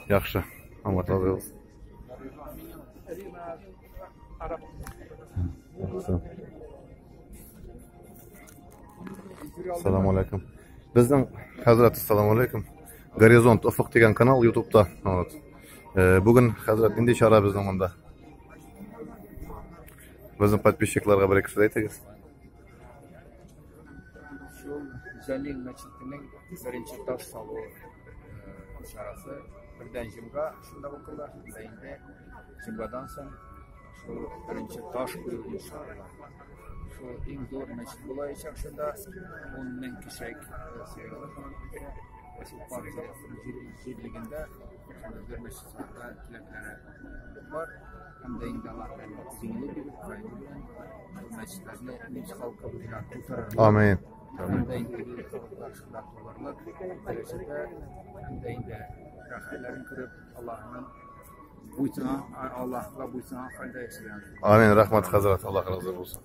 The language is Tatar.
Яхшы. Аңлатабыз. Яхшы. Ассаламу алейкум. Безнең хәзрәт, ассаламу алейкум. Горизонт офык дигән канал YouTube'та. Вот. Э, бүген хәзрәт нинди чара безнең монда? Безнең подписчикларга бер ике сүз әйтегез. Шул Җәлил мәчетенең беренче таш салу э, чарасы бердән җомга шунда укыла, һәм инде җомгадан соң шул беренче таш кую иншалла. Шул иң зур мәчет булачак шунда 10 мең кеше сыйырлык шул партия җирлегендә шундый бер мәчет салырга теләкләре бар. Һәм дә инде алар җиңеле биреп, хәерле белән шул мәчетләрне үз халкы белән тутырырлык. Амин. Һәм дә инде халыклар шунда тулырлык дәрәҗәдә һәм дә инде рәхәтләрен күреп Аллаһның буйсынган Аллаһка буйсынган хәлдә яшәгән. Амин. Рәхмәт, хәзрәт. Аллаһ разый булсын.